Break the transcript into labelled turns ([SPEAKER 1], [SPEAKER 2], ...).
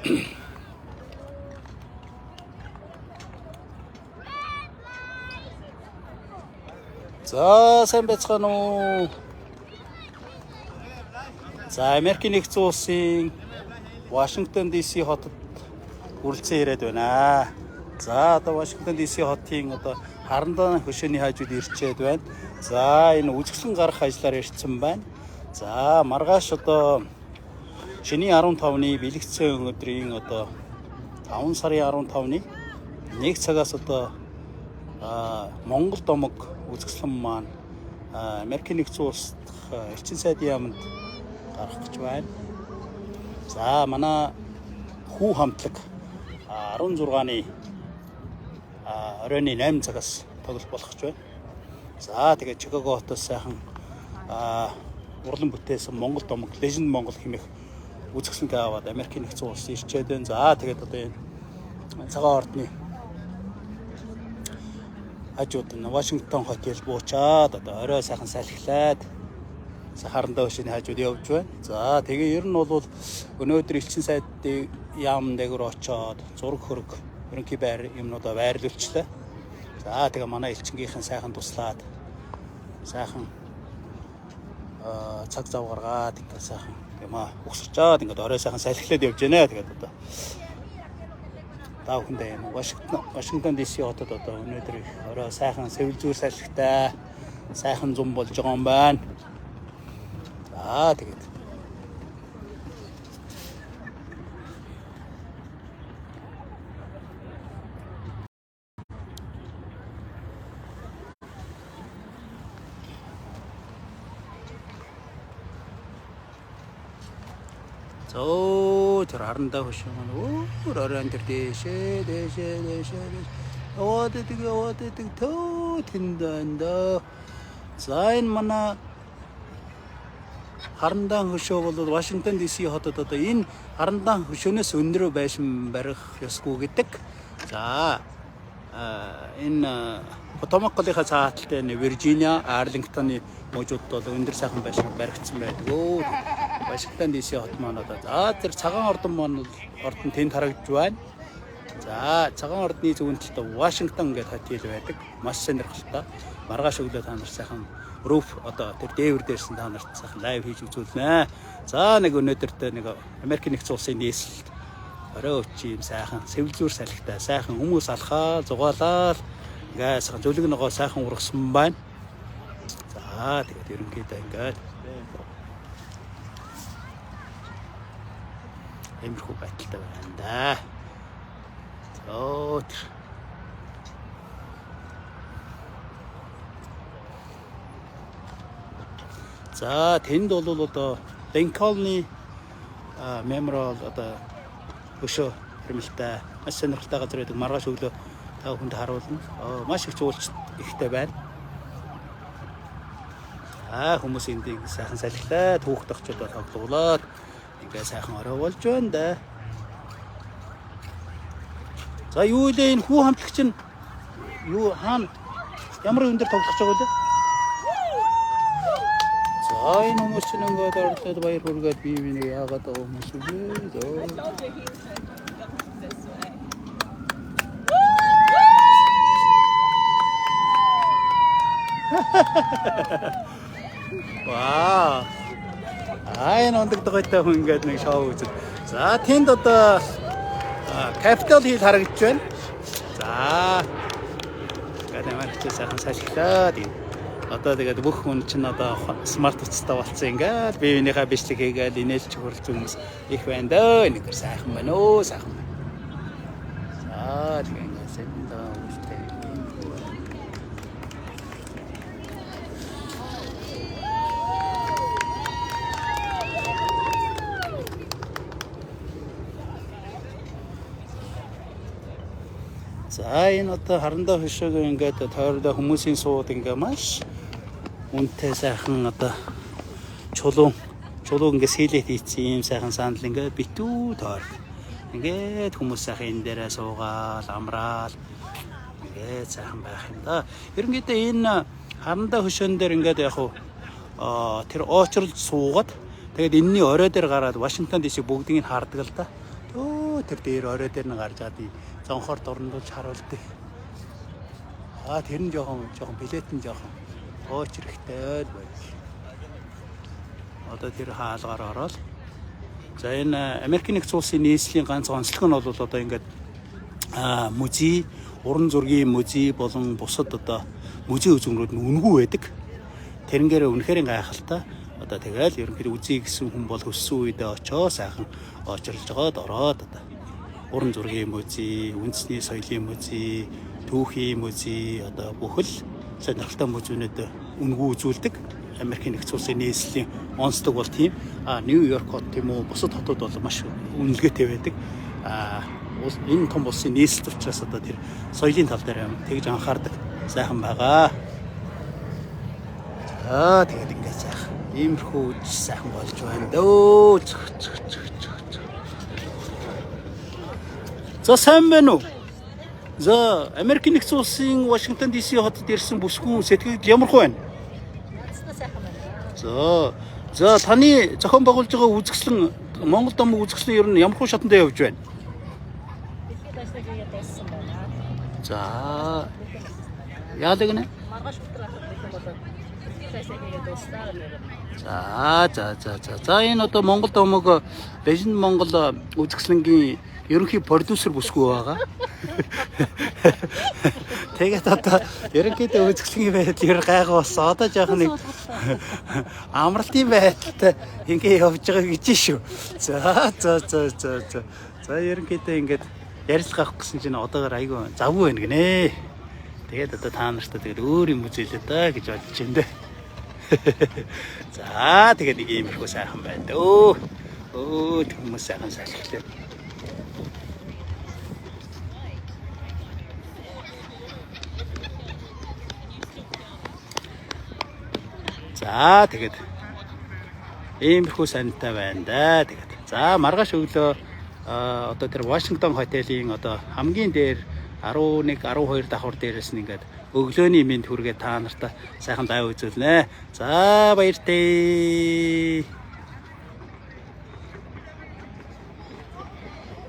[SPEAKER 1] За, сайн байцгаана уу? За, Америкийн нэгдсэн улсын Вашингтон DC хотод үрэлцэн ирээд байна. За, одоо Вашингтон DC хотын одоо харандан хөшөөний хажууд ирчээд байна. За, энэ үзэсгэлэн гарах ажлаар ирсэн байна. За, маргааш одоо шинийн 15-ны бэлэгцэн өдрийн одоо 5 сарын 15-ны 1 цагаас одоо Монгол домог үзэсгэлэн маань Америкийн нэгдсэн улс дахь элчин сайдын яаманд гарах гэж байна. За, манай хүү хамтлаг 16-ны оройн 8 цагаас тоглох болох гэж байна. За, тэгээд Чикаго хотоос сайхан урлан бүтээсэн Монгол домог Legend Монгол хэмээх үзэсгэлэнгээ аваад Америкийн нэгдсэн улс ирчээд байна. За, тэгээд одоо энэ цагаан ордны хажууд нь Вашингтон хот буучаад одоо орой сайхан салхилаад харандаа хөшөөний хажууд явж байна. За, тэгээ ер нь бол өнөөдөр элчин сайдын яам дээгүүр очоод зураг хөрөг ерөнхий байр юмнуудаа байрлуулчлаа. За, тэгээ манай элчингийнхэн сайхан туслаад сайхан цаг зав гаргаад ингээд сайхан юм угсарчаад ингээд орой сайхан салхилаад явж байна. Тэгээд одоо та бүхэндээ юм Вашингтон DC хотод одоо өнөөдөр их орой сайхан сэвэлзүүр салхитай сайхан зум болж байгаа юм байна. За, тэгээд зөө тэр харандаа хөшөө маань өөр оройн тэр дээшээ дээшээ дээшээ яваад идэг, яваад идэг, төө тэнд байна даа. За, энэ манай харандаан хөшөө бол Вашингтон DC хотод одоо энэ харандаан хөшөөнөөс өндөр байшин барих ёсгүй гэдэг. За, энэ Потомак голынхаа цааталтай энэ Виржиниа, Арлингтоны мужууд бол өндөр сайхан байшин баригдсан байдаг. Вашингтон DC хот маань одоо за тэр цагаан ордон маань бол ордон тэнд харагдж байна. За, цагаан ордны зүүн талд Вашингтон гэдэг хотел байдаг. Маш сонирхолтой. Маргааш өглөө та нар сайхан roof одоо тэр дээвэр дээрсэн та нарт сайхан live хийж үзүүлнэ. За, нэг өнөөдөртөө нэг Америкийн нэгдсэн улсын нийслэлд орой өчи юм сайхан сэвэлзүүр салхитай сайхан хүмүүс алхаа зугаалаа ингээ сайхан зөвлөг ногоо сайхан ургасан байна. За, тэгээд ерөнхийдөө ингээд иймэрхүү байдалтай байна да. За, тэр За, тэнд бол одоо Линкольны Memorial одоо өшөө хэрмэлтэй маш сонирхолтой газар байдаг. Маргааш өглөө та бүхэнд харуулна. Маш их жуулч ихтэй байна. Аа, хүмүүс эндийг сайхан салхилаа, түүх тогчдоо тоглуулад ингээ сайхан орой болж байна да. За, юу илээ, энэ хүү хамтлагч нь юу хаана ямар өндөр тоглох гэж байгаа вэ? За, энэ хүмүүс чинь ингээд орлоод баяр хүргээд бие биенийг яагаад байгаа хүмүүс вэ? За.
[SPEAKER 2] I told you he was going to come this way.
[SPEAKER 1] Вау. Аа, энэ ундаг догойтой хүн ингээд нэг шоу үзэл. За, тэнд одоо Capitol Hill харагдаж байна. За. Ингээд Америкч сайхан салхилаа. Тийм. Одоо тэгээд бүх хүн чинь одоо смарт утастай болцсон, ингээд бие биенийхээ бичлэг хийгээл инээлч хөрөлцөн хүмүүс их байна дөө. Нэг сайхан байна өө, сайхан байна. За, тэгээд ингээд сайхан хүмүүстэй. За, энэ одоо харандаа хөшөөгөө ингээд тойрдоо хүмүүсийн сууд ингээ маш үнэтэй сайхан одоо чулуун чулууг ингээ сэлэт хийцэн юм сайхан сандал ингээ битүү тойрог. Ингээд хүмүүс сайхан энэ дээрээ суугаал амраал ингээд сайхан байх юм да. Ерөнхийдөө энэ харандаа хөшөөн дээр ингээд яг хуу тэр оочролж суугаад тэгээд энэний орой дээр гараад Вашингтон DC бүгдийг нь хардаг л да. Тэр дээр орой дээр нь гарч чад зонхоор дурандуулж харуулдаг. Аа, тэр нь жоохон жоохон билет нь жоохон хоочрохтой л байж. Одоо тэр хаалгаар ороод, за, энэ Америкийн нэгдсэн улсын нийслэлийн ганц онцлог нь бол одоо ингээд музей, уран зургийн музей болон бусад одоо музей үзмрүүд нь үнэгүй байдаг. Тэрнгээр үнэхээр гайхалтай. Одоо тэгэл ерөнхийдөө үзье гэсэн хүн бол өссөн үедээ очоо сайхан очрлж жоод ороод одоо уран зургийн музей, үндэсний соёлын музей, түүхийн музей, одоо бүхэл сонирхолтой музейнүүд үнэгүй үзүүлдэг. Америкийн нэгдсэн улсын нийслэлийн онцлог бол тийм. А Нью Йорк хот тийм үү, бусад хотууд бол маш үнэлгээтэй байдаг. А энэ том улсын нийслэл учраас одоо тэр соёлын тал дээр тэгж анхаардаг сайхан байгаа. За, тэгээд ингээд сайхан иймэрхүү үж сайхан болж байна дөө. Цөх цөх цөх цөх цөх. За, сайн байна уу? За, Америкийн нэгдсэн улсын Вашингтон DC хотод ирсэн бүсгүй сэтгэл ямар хөө байна?
[SPEAKER 2] Сайхан байна.
[SPEAKER 1] За. За, таны зохион байгуулж байгаа үзэсгэлэн, Монгол домог үзэсгэлэн ер нь ямар хөө шатанд явж байна?
[SPEAKER 2] Дэлхийд дайсныг хийгээд дууссан байна.
[SPEAKER 1] За. Яалаг нэ?
[SPEAKER 2] Маргааш өдөр ахад бэлэн болоод дэлхийд дайсныг хийгээд дууслаа гэнэ.
[SPEAKER 1] За за за за. За, энэ одоо Монгол домог Леженд Монгол үзэсгэлэнгийн ерөнхий продюсер бүсгүй байгаа. Тэгээд одоо ерөнхийдөө үзэсгэлэнгийн байдал ер гайгүй болсон. Одоо жоохон нэг амралтын байдалтай ингээ явж байгаа гэж шүү. За за за за за. За, ерөнхийдөө ингээд ярилцлага авах гэсэн чинь одоогор айгүй завгүй байна гинэ. Тэгээд одоо та нартай тэгээд өөр юм үзээлээ да гэж бодож байна дээ. За, тэгээд нэг иймэрхүү сайхан байна дөө. Өө, хүмүүс сайхан салхилаа. За, тэгээд иймэрхүү сантай байна да. Тэгээд за, маргааш өглөө одоо тэр Вашингтон хотелийн одоо хамгийн дээр 11 12 давхар дээрээс нь ингээд өглөөний мэнд хүргээ та нартай сайхан live үзүүлнэ. За, баяртай.